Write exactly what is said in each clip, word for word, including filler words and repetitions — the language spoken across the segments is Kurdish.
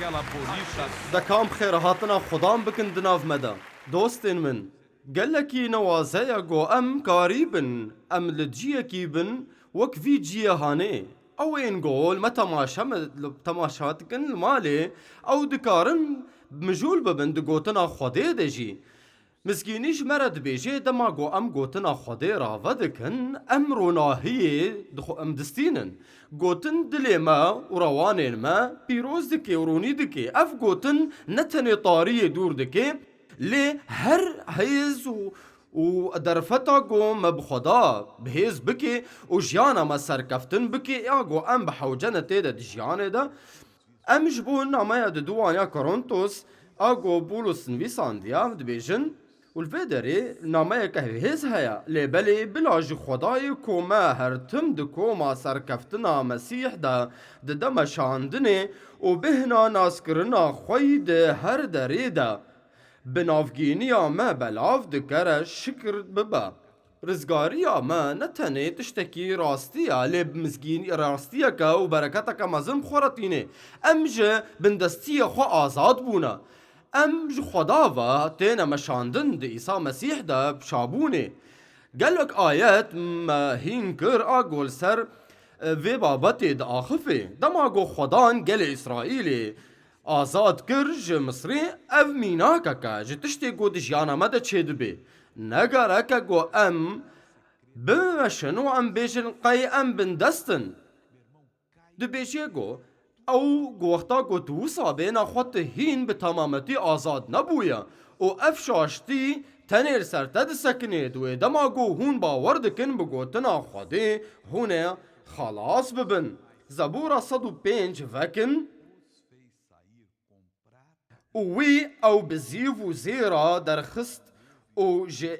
De kam xêrhatina Xudan bikin di nav me de. Dostên min, gelekî newaze ye ku em karî bin, em li ciyekî bin, wek vî ciyê hanê. Ew ên ku li me temaşe me, temaşe dikin li malê, ew dikarin mijûl bibin di gotina Xwedê de jî. Mizgînî ji me re dibêje, dema ku em gotina Xwedê rave dikin, em ronahiyê dixwe-, em distînin. Gotin dilê me û rewanên me pîroz dike û ronî dike. Ev gotin ne tenê tariyê dûr dike, lê her hêz û, û derfeta ku me bi Xweda bi hêz bike û jiyana me serkeftin bike, ya ku em bi hewce ne tê de di jiyanê de, Em ji bo nameya di duwaniya Korintos a ku Pûlos nivîsandiya, dibêjin, û li vê derê nameyeke hêz heye, lê belê bila ji Xwedayê ku me her tim di koma serkeftina Mesîh de dide meşandinê û bêhna naskirina xwe yî di her derê de bi navgîniya me belav dikere, şikir bibe. Rizgariya me ne tenê tiştekî rastî ye, lê bi mizgînî rastiyeke û bereketeke mezin bi xwe re tîne. Em ji bindestiyê xwe azad bûne. Em ji Xweda ve têne meşandin, di Îsa Mesîh de bi şabûnê. Gelek ayet me hîn kir a ku li ser, e, vê babetê diaxifê. Dema ku Xwedan gelê Îsraîlê azad kir ji Misrê, ev mînakeke ji tiştê ku di jiyana me de çêdibe. Ne gerek e ku em bimeşin û em bêjin qey em bindest in. Dibêje ku ew ku wexta ku tu wisa bêhna xwe tu hîn bi temametî azad nebûye û ev şaştî tenê li ser te disekinê, di wê dema ku hûn bawer dikin bi gotina Xwedê hûn ê xelas bibin. Zebûra sed û pênc vekin. Û wî ew bi zîv û zêra derxist û ji,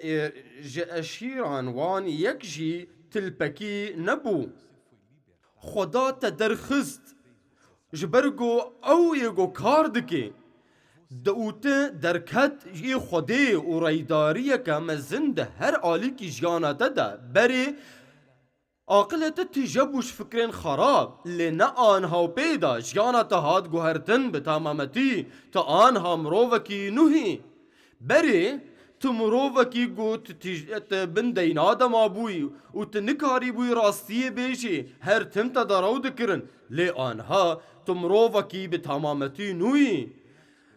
ji eşîran wan yek jî tilpekî nebû. Xweda te derxist, ji ber ku ew ê ku kar dike. De û tu derket yê Xwedê û reydariyeke mezin di her alîkî jiyana te de. Berê Aqilê te tije bû ji fikrên xerab, lê ne anha û pê de jiyana te hat guhertin bi temametî, tu anha mirovekî nû hî. Berê, tu mirovekî ku tu tij-, tu bin deyna de mabûyî û tu nikarîbûyî rastiyê bêjî, her tim te derew dikirin, lê anha tu mirovekî bi temametî nû yî.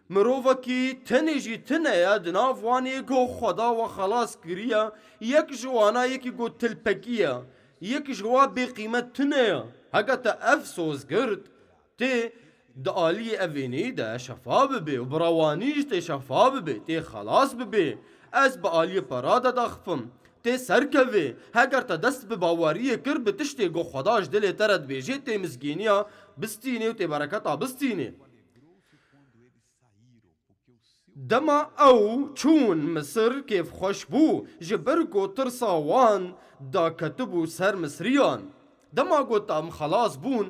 Mirovekî tenê jî tune ye di nav wan ê ku Xweda we xelas kiriye, yek ji wana yekî ku tilpekî ye, yek ji wa bêqîmet tune ye. Heke te ev soz girt, tê di aliyê evînî de şefa bibê û bi rewanî jî tê şefa bibê, tê xelas bibê. Ez bi aliyê pera de daxifim. Tê serkevê, heger te dest bi baweriyê kir, bi tiştê ku Xweda ji dilê te re dibêjê, tê mizgîniya bistînê û tê bereketa bistînê. Dema ew çûn Misir kêfxweş bû, ji ber ku tirsa wan daketibû ser Misriyan. Dema ku em xelas bûn,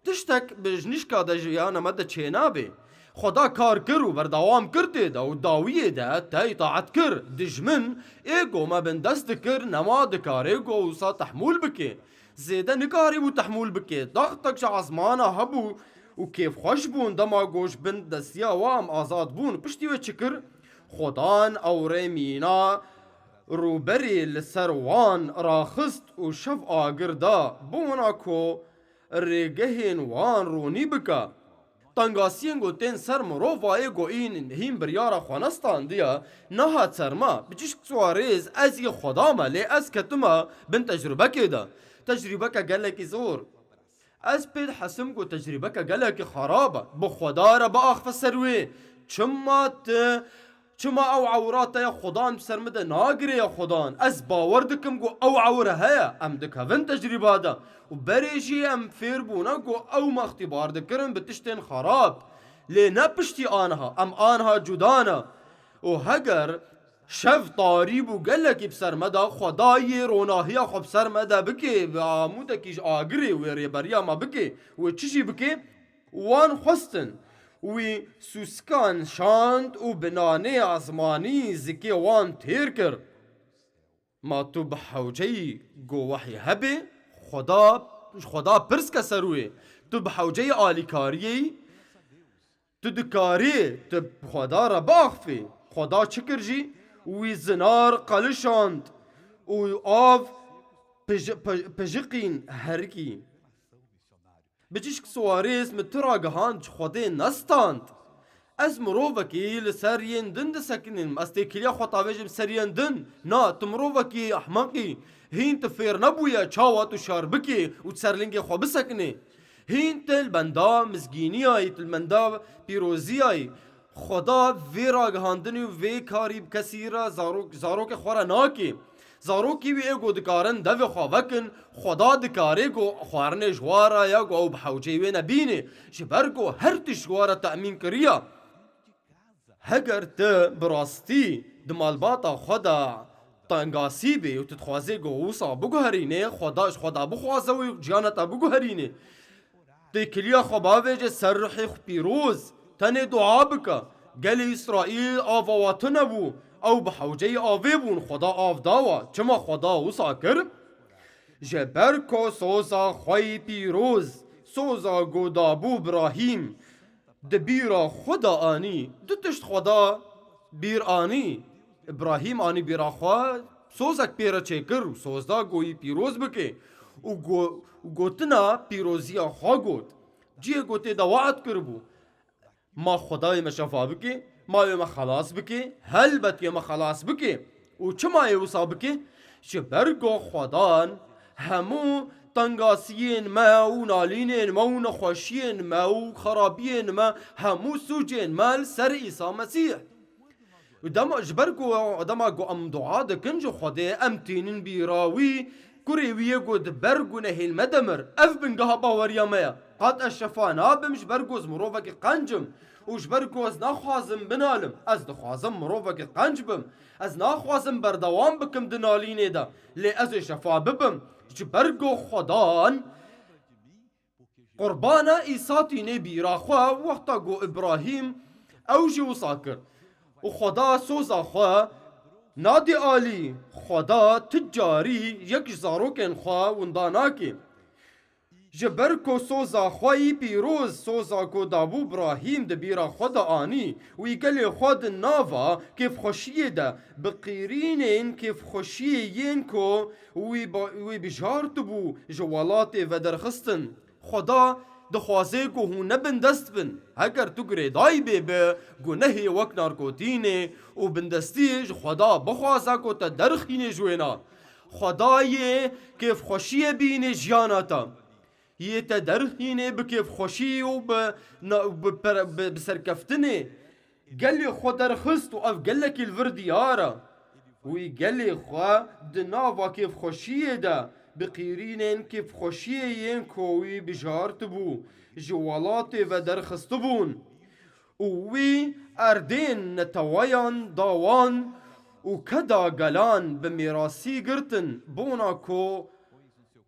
tiştek bi ji nişka de jiyana me de çênabe. Xweda kar kir û berdewam kir tê de û dawiyê de te îtaet kir. Dijmin ê ku me bindest dikir, nema dikare ku wisa tehmûl bike. Zêde nikarîbû tehmûl bike. Daxtek ji ezmana hebû û kêfxweş bûn dema ku ji bin destiya wan em azad bûn. Piştî wê çi kir? Xwedan ew rê mîna rûberê li ser wan raxist û şev agir da, bi wana ku rêgehên wan ronî bike. Tengasiyên ku tên ser mirovayê ku în hîn biryara xwe nestandiye, nehat ser me. Bi çişk siwa rêz ez yê Xweda me, lê ez ketime bin tecrûbekê de. Tecrûbeke gelekî zor. Ez pê dihesim ku tecrûbeke gelekî xerab e. Bi Xweda re biaxife ser wê. Çima tu Çima ew ewra te ya Xudan bi ser min de nagire ya Xudan? Ez bawer dikim ku ew ewr heye. Em dikevin tecrîba de. Û berê jî em fêr bûne ku ew me îxtîbar dikirin bi tiştên xerab. Lê ne piştî aniha. Em aniha cuda ne. Û heger şev tarî bû gelekî bi ser me de, Xwedayê ronahiya xwe bi ser me de bike, bi amûdekî ji agirê wê rêberiya me bike, wê çi jî bike? Wan xwestin, wî sûsikan şand û bi nanê ezmanî zikê wan têr kir. Ma tu bi hewceyî ku wehî hebe, Xweda, ji Xweda pirs ke ser wê. Tu bi hewceyî alîkariyê yî, Tu dikarî tu Xweda re biaxivî. Xweda çi kir jî? Wî zinar qelişand û av pij-, pij-, pijiqîn herikî. Bi çişk siwarêz min tu ragihand ji Xwedê nestand. Ez mirovekî li ser yên din disekinînim. Ez têkiliya xwe tavêjim ser yên din. Na, tu mirovekî ehmeqî. Hîn tu fêr nebûye çawa tu şar bikî û ser lingê xwe bisekinî. Hîn tu li benda mizgîniyayî, tu li benda pîroziyayî. Xweda vê ragihandinê û vê karî bi kesî re zarok, zarokê xwe re nake. Zarokî wî ê ku dikarin devê xwe vekin, Xweda dikare ku xwarinê ji wa re ya ku ew bi hewceyê wê nebîne. Ji ber ku her tişt ji wa re temîn kiriye. Heger tu bi rastî di malbata xwe de tengasî bî û tu dixwazê ku wisa biguherînê, Xweda ji Xweda bixwaze wî ciyana te biguherînê. Têkiliya xwe bavêje ser ruhê xwe pîroz. Tenê dua bike. Gelê Îsraîl ava wa tune bû. Ew bi hewceyî avê bûn. Xweda av dawa. Çima Xweda wisa kir? Ji ber ku soza xwe yî pîroz, soza ku dabû Birahîm, di bîra xwe de anî. Du tişt Xweda bîr anî. Îbrahîm anî bîra xwe, sozek pê re çêkir û soz da ku yî pîroz bike û go-, û gotina pîroziya xwe got. Cihê ku tê de we'd kiribû. Ma Xwedayê me şefa bike, ma wê me xelas bike, helbet wê me xelas bike. Û çima yê wisa bike? Ji ber ku Xwedan hemû tengasiyên me û nalînên me û nexweşiyên me û xerabiyên me, hemû sûcên me li ser Îsa Mesîh. Û dema, ji ber ku dema ku em dua dikin ji Xwedê, em tînin bîra wî, kurê wî yê ku di ber gunehên me de mir. Ev bingeha baweriya me ye. Qat ez şefa nabim ji ber ku ez mirovekî qenc im û ji ber ku ez naxwazim binalim. Ez dixwazim mirovekî qenc bim. Ez naxwazim berdewam bikim di nalînê de. Lê ez ê şefa bibim. Ji ber ku Xwedan Qurbana Îsa tînê bîra xwe, wexta ku Îbrahîm ew jî wisa kir. Û Xweda soza xwe nadê alî. Xweda ti carî yek ji zarokên xwe winda nake. Ji ber ku soza xwe yî pîroz, soza ku dabû Îbrahîm di bîra xwe de anî, wî gelê xwe di nava kêfxweşiyê de, bi qîrînên kêfxweşiyê yên ku wî ba-, wî bijartibû ji welatê vederxistin. Xweda dixwaze ku hûn ne bindest bin. Heger tu girêdayî bê bi gunehê wek narkotînê û bindestiyê, ji Xweda bixwaze ku te derxînê ji wêna. Xweda yê kêfxweşiyê bînê jiyana te. Yê te derxînê bi kêfxweşî û bi na-, bi pere-, bi, bi serkeftinê. Gelê xwe derxist û ev gelekî li vir diyar e. Wî gelê xwe di nava kêfxweşiyê de, bi qîrînên kêfxweşiyê yên ku wî bijartibû, ji welatê ve derxistibûn. Û wî erdên neteweyan da wan û keda gelan bi mîrasî girtin, bona ku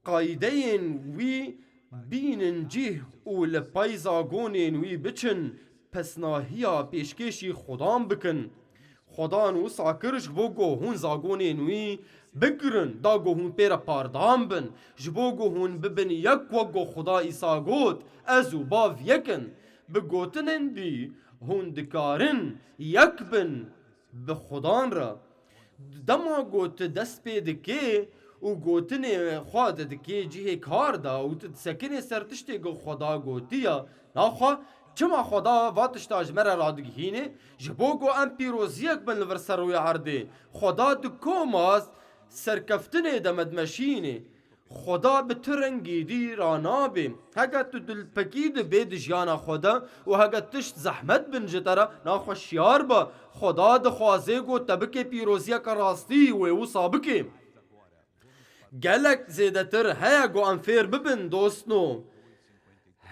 qaydeyên wî bînin cih û li pey zagonên wî biçin, pesnahiya pêşkêşî Xudan bikin. Xudan wisa kir ji bo ku hûn zagonên wî bigirin, da ku hûn pê re pardan bin, ji bo ku hûn bibin yek, wek ku Xuda Îsa got, Ez û Bav yek in. Bi gotinên dî hûn dikarin yek bin bi Xudan re. Dema ku tu dest pê dikê û gotinê xwe tu dikê cihê kar de û tu disekinê ser tiştê ku Xweda gotiye, naxwe çima Xweda va tişta ji me re radigihînê? Ji bo ku em pîroziyek bin li vir ser rûyê erdê. Xweda di koma serkeftinê de me dimeşînê. Xweda bi tu rengî dî ranabê. Heke tu dilpekî dibê di jiyana xwe de û heke tişt zehmet bin ji te re, naxwe şiyar be. Xweda dixwaze ku te bike pîroziyeke rastî, wê wisa bike. Gelek zêdetir heye ku em fêr bibin, dostno.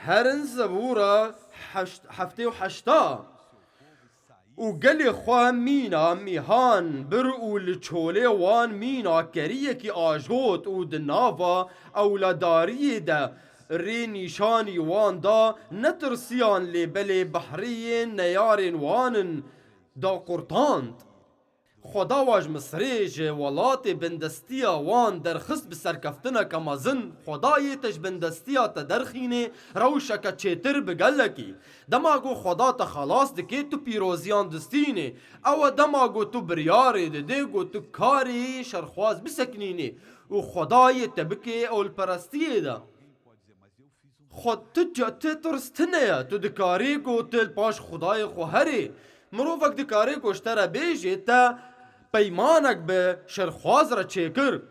Herin Zebûra heşt-, heftê û heşta. Û gelê xwe mîna mîhan bir û li çolê wan mîna keriyekî ajot û di nava ewledariyê de rê nîşanî wan da, netirsiyan, lê belê behrê yên neyarên wan in da qurtand. Xweda wa ji Misirê, ji welatê bindestiya wan derxist bi serkeftineke mezin. Xwedayê te ji bindestiya te derxînê rewşeke çêtir bi gelekî. Dema ku Xweda te xelas dike, tu pîroziyan distînê. Ew e dema ku tu biryarê didê ku tu karê şerxwaz bisekinînê û Xwedayê te bike ewlperestiyê de. Xwe tu ca-, tu tirs tune ye. Tu dikarî ku tu li paş Xwedayê xwe herî. Mirovek dikarî ku ji te re bêjê te peymanek bi şerxwaz re çêkir.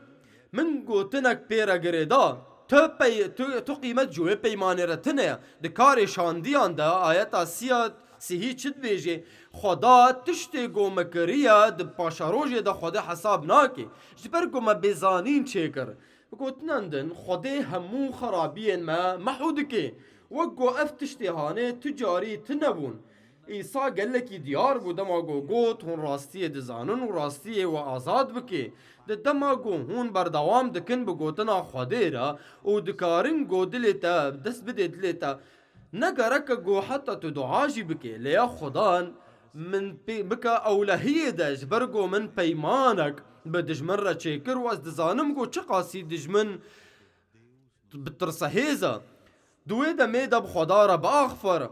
Min gotinek pê re girêda. Tu pey-, tu, tu qîmet ji wê peymanê re tune ye. Di karê şandiyan de ayeta siya sihî çi dibêjê? Xweda tiştê ku me kiriye di paşerojê de Xwedê hesab nake. Ji ber ku me bêzanîn çêkir. Bi gotinan din, Xwedê hemû xerabiyên me mehû dike. Wek ku ev tiştê hanê tu carî tune bûn. Îsa gelekî diyar bû dema ku got, hûn rastiyê dizanin û rastiyê we azad bike. Di dema ku hûn berdewam dikin bi gotina Xwedê re û dikarin ku dilê te dest bidê dilê te, ne gerek e ku heta tu dua jî bike. Lê ya Xwedan min pê bike ewlehiyê de, ji ber ku min peymanek bi dijmin re çêkir û ez dizanim ku çiqasî dijmin bi tirsehêz e. Di wê demê de bi Xweda re biaxifir.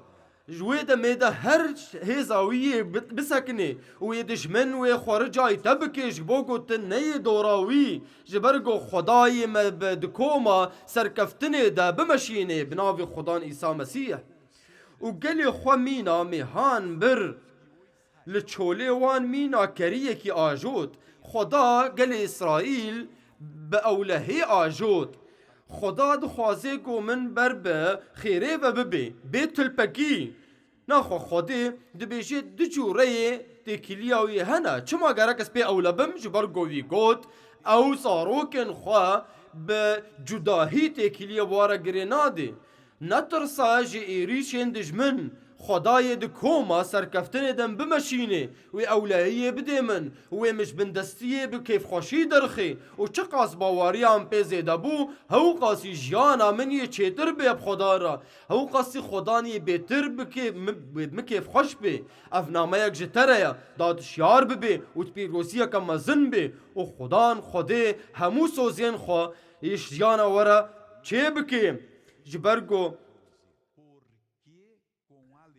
Ji wê demê de her hêza wî yê bi-, bisekinê û yê dijmin wê xwe ricayê te bike, ji bo ku tu neyê dora wî. Ji ber ku Xwedayê me bi di koma serkeftinê de bimeşînê bi navê Xwedan Îsa Mesîh. Û gelê xwe mîna mêhan bir. Li çolê wan mîna keriyekî ajot. Xweda gelê Îsraîl bi ewlehê ajot. Xweda dixwaze ku min ber bi xêrê ve bibe, bê tilpekî. Naxwe Xwedê dibêje du cûreyê têkiliya wî hene. Çima gerek ez pê ewle bim? Ji ber ku wî got, ew zarokên xwe bi cudahî têkiliyê bi we re girê nade. Netirse ji êrîşên dijmin, Xwedayê di koma serkeftinê de bimeşînê, wê ewlehiyê bidê min, wê min ji bindestiyê bi kêfxweşî derxê û çiqas baweriya min pê zêde bû, hewqasî jiyana min yê çêtir bê bi Xweda re, hewqasî Xwedan yê bêtir bi kê-, mi-, bi min kêfxweş bê. Ev nameyek ji te re ye, da tu şiyar bibê û tu pîroziyeke mezin bê û Xwedan Xwedê hemû soziyên xwe yê ji jiyana we re çê bike. Ji ber ku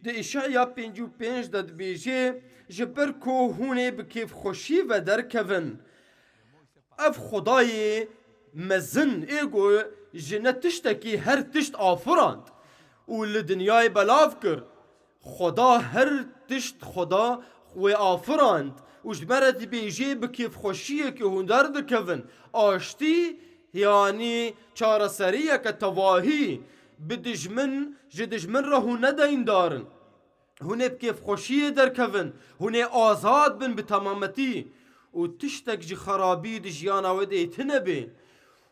di Îşeya pêncî û pênc de dibêje, ji ber ku hûn ê bi kêfxweşî ve derkevin. Ev Xwedayê mezin ê ku ji ne tiştekî her tişt afirand û li dinyayê belav kir. Xweda her tişt Xweda wê afirand û ji me re dibêje bi kêfxweşiyekê hûn derdikevin. Aştî, yanî çareseriyeke tevahî bi dijmin, ji dijmin re hûn nedeyndar in. Hûn ê bi kêfxweşiyê derkevin, hûn ê azad bin bi temametî û tiştek ji xerabî di jiyana we de yê tune bê.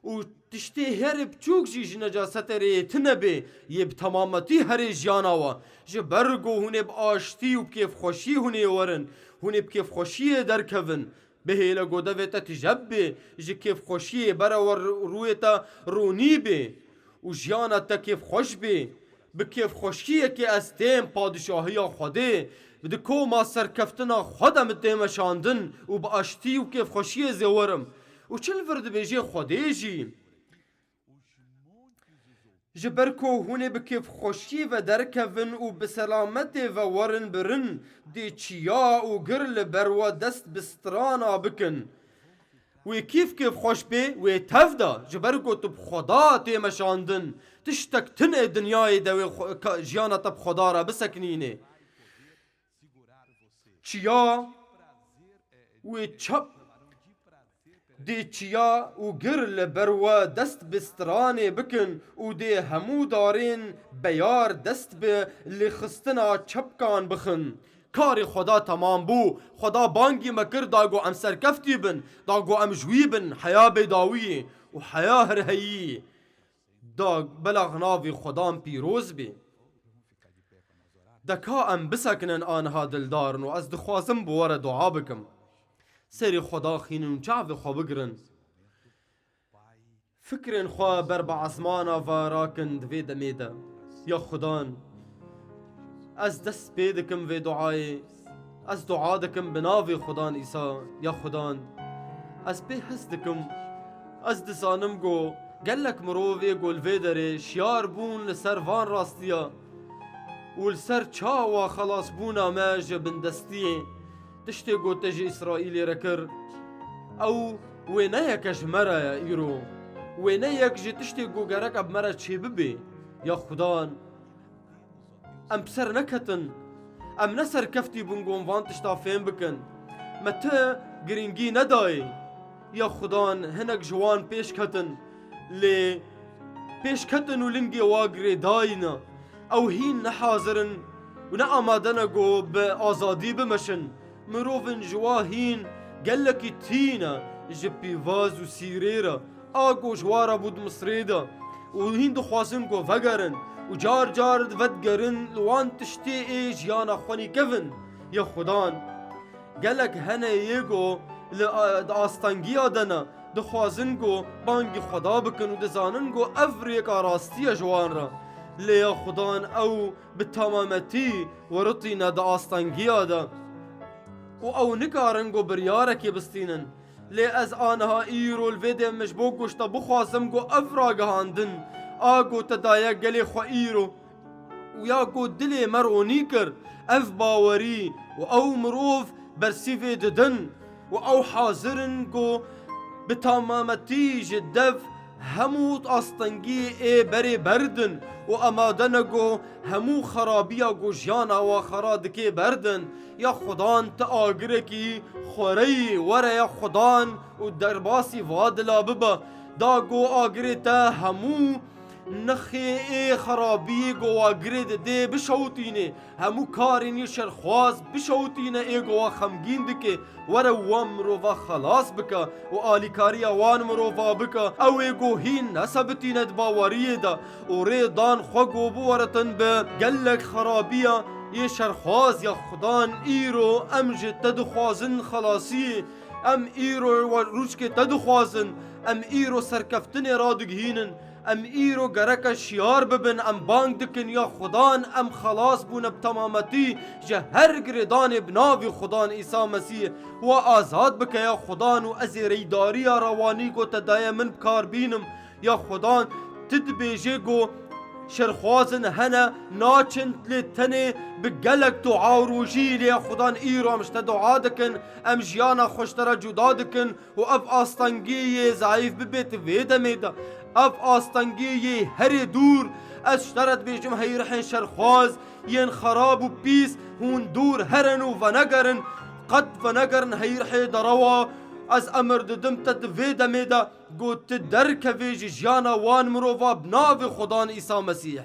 Û tiştê herê biçûk jî ji necasetê re yê tune bê, yê bi temametî herê jiyana we. Ji ber ku hûn ê bi aştî û bi kêfxweşî hûn ê werin, hûn ê bi kêfxweşiyê derkevin. Bihêle ku devê te tije bê, ji kêfxweşiyê bere we rûyê te rûnî bê û jiyana te kêfxweş bê. Bi kêfxweşiyekê ez têm padişahiya Xwedê, di koma serkeftina xwe de min tê meşandin û bi aştî û kêfxweşiyê zêwer im. Û çi li vir dibêje Xwedê jî? Ji ber ku hûn ê bi kêfxweşiyê ve derkevin û bi selametê ve werin birin, dê çiya û gir li ber we dest bi strana bikin. Wê kîf kêfxweş bê, wê tev de, ji ber ku tu bi Xweda tê meşandin, tiştek tune dinyayê de wê xwe-, ka-, jiyana te bi Xweda re bisekinînê. Çiya wê çap, dê çiya û gir li ber we dest bi stranê bikin û dê hemû darên beyar dest bi lêxistina çepkan bixin. Karê Xweda temam bû. Xweda bangî me kir, da ku em serkeftî bin, da ku em ji wî bin heya bêdawiyê û heya hirheyî. Da belax navê Xwedan pîroz bê. De ka em bisekinin aniha dildarin û ez dixwazim bi we re dua bikim. Serê Xweda xînin û çavê xwe bigirin. Fikrên xwe ber bi ezmana ve rakin di vê demê de. Ya Xudan, ez dest pê dikim vê duayê. Ez dua dikim bi navê Xudan Îsa, ya Xudan, ez pê his dikim. Ez dizanim ku gelek mirov ê ku li vê derê şiyar bûn li ser van rastiya û li ser çawa xelasbûna me ji bindestiyê, tiştê ku te ji Îsraîlê re kir, ew wêneyeke ji me re ye îro. Wêneyek ji tiştê ku gerek bi me re çêbibe, ya Xudan. Em bi ser neketin. Em ne serkeftî bûn ku em van tişta fêm bikin. Me ti girîngî nedayê. Ya Xudan, hinek ji wan pêş ketin. Lê pêş ketin û lingê wa girêdayî ne. Ew hîn ne hazir in û ne amade ne ku bi azadî bimeşin. Mirovên ji wa hîn gelekî tî ne, ji pîvaz û sîrê re, a ku ji wa re bû di Misrê de, û hîn dixwazin ku vegerin û car car vedigerin li wan tiştê ê jiyana xwe nîkevin. Ya Xudan, gelek hene yê ku li a-, di astengiya de ne, dixwazin ku bangî Xweda bikin û dizanin ku ev rêka rastî ye ji wan re. Lê ya Xudan, ew bi temametî weritîne di astengiya de û ew nikarin ku biryarekê bistînin. Lê ez aniha îro li vê demê ji bo ku ji te bixwazim ku ev ragihandin a ku te daye gelê xwe îro û ya ku dilê me ronî kir, ev bawerî û ew mirov bersîvê didin û ew hazir in ku bi temametî ji dev hemû astengiyê ê berê berdin û amade ne ku hemû xerabiya ku jiyana wa xera dikê berdin. Ya Xudan, ti agirekî xwereyî, were ya Xudan û derbasî va dila bibe. Da ku agirê te hemû nexê ê xerabiyê ku wa girê didê bişewitînê. Hemû karên ê şerxwaz bişewitîne ê ku wa xemgîn dike. Were wan mirova xelas bike û alîkariya wan mirova bike. Ew ê ku hîn nesebitîne di baweriyê de û rê dan xwe ku biweritin bi gelek xerabiya yê şerxwaz. Ya Xudan, îro em ji te dixwazin xelasiyê. Em îro we rûçkê te dixwazin. Em îro serkeftinê radigihînin. Em îro gereke şiyar bibin, em bang dikin, ya Xudan, em xelas bûne bi temametî ji her girêdanê bi navê Xudan Îsa Mesîh. We azad bike, ya Xudan, û ez ê reydariya rewanî ku te daye min bi kar bînim. Ya Xudan, ti dibêjê ku şerxwazin hene, naçin, lê tenê bi gelek dua û rojî. Lê ya Xudan, îro em ji te dua dikin, em jiyana xwe ji te re cuda dikin. Û ev astengiyê yê zayîf bibêt vê demê de. Ev astengiyê yê herê dûr, ez ji te re dibêjim, hey rihên şerxwaz, yên xerab û pîs, hûn dûr herin û venegerin, qet venegerin hey rihê derewa. Ez emir didim te di vê demê de, ku ti derkevê ji jiyana wan mirova bi navê Xudan Îsa Mesîh.